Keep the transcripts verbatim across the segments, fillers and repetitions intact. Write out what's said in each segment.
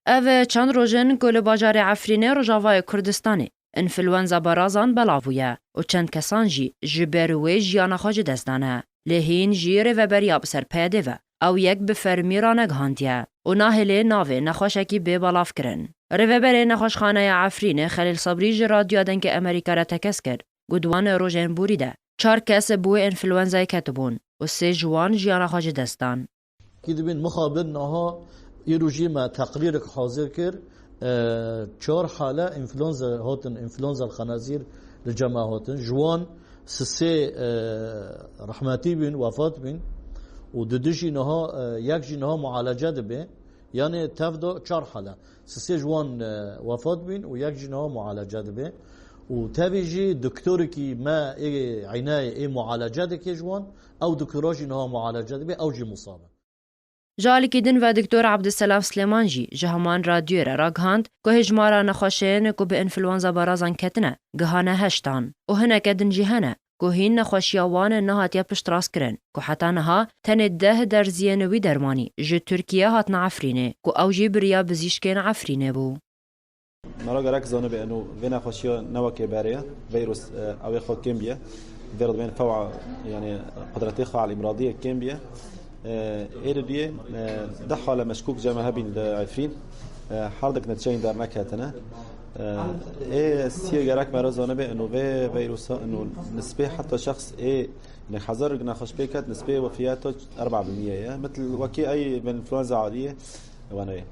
Ev çend roj in ku li bajarê Efrînê Rojavayê Kurdistanê înfluenza barazan belav bûye û çend kesan jî ji ber wê jiyana xwe ji dest dane. Lê hîn jî rêveberiya bi ser peyedê ve ew yek bi fermî ranegihandiye û nahêlê navê nexweşekî bê belavkirin. Rêveberê Nexweşxaneya Efrînê Xelîl Sebrî ji Radyoya Dengê Amerîka re tekez kir ku di wan rojên borî de çar kes bi wê înfluenzayê ketibûn û sê ji wan jiyana xwe ji dest dan. Kî dibên mixabin niha îro jî me teqrîrek hazir kir. E, çar hale înfluenza hatin, înfluenza xenezîr li cem me hatin. Ji wan sisê, e, rehmetî bîn, wefat bîn. Û di du jî niha, e, yek jî niha mualece dibe. Yanê tev de çar hale. Sisê ji wan, e, wefat bîn û yek jî niha mualece dibe. Û tevî jî doktorekî me ê eynayê ê mualece dike ji wan, ew doktora jî niha mualece dibe, ew jî musab e. Ji alîkî din ve Doktor Abdulselam Silêman jî ji heman radyoyê re ragihand ku hêjmara nexweşên ku bi înfluenza barazan ketine gihane heştan û hineke din jî hene ku hîn nexweşiya wan nehatiye piştrastkirin ku heta niha tenê deh derziyên wî dermanî ji Tirkiye hatine Efrînê ku ew jî bi riya bizîşkên Efrînê bû. Mera gerek zanibe eno vê nexweşiya ne wekê berê ye. Vîrus, e, ew ê xwe kêm biye. Vê re dibên fewa, yani qudretê xwe, al-îmradiyê kêm biye. E, ê li duyê, e, deh hale meşkûk cem me hebîn li Efrîn. E, her dik netîceyên derneketine. E, ê siyê gerek mera zanibe eno vê vîrusa eno nispê heta şexs ê, yani hezar nexweş pê ket, nispê wefiyata erba bi mîye ye. Mitl wekî ey bi înfluenza adî ye, wene ye.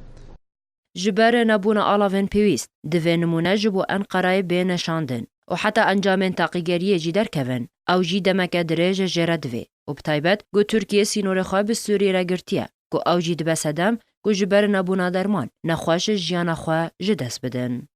Ji ber nebûna alavên pêwîst, divê nimûne ji bo Enqerayê bê neşandin û heta encamên taqîgeriyê jî derkevin, ew jî demeke dirêj jê re divê û bi taybet ku Tirkiye sînorê xwe bi Sûrî re girtiye, ku ew jî dibe sedem ku ji ber nebûna derman nexweş jiyana xwe ji dest bidin.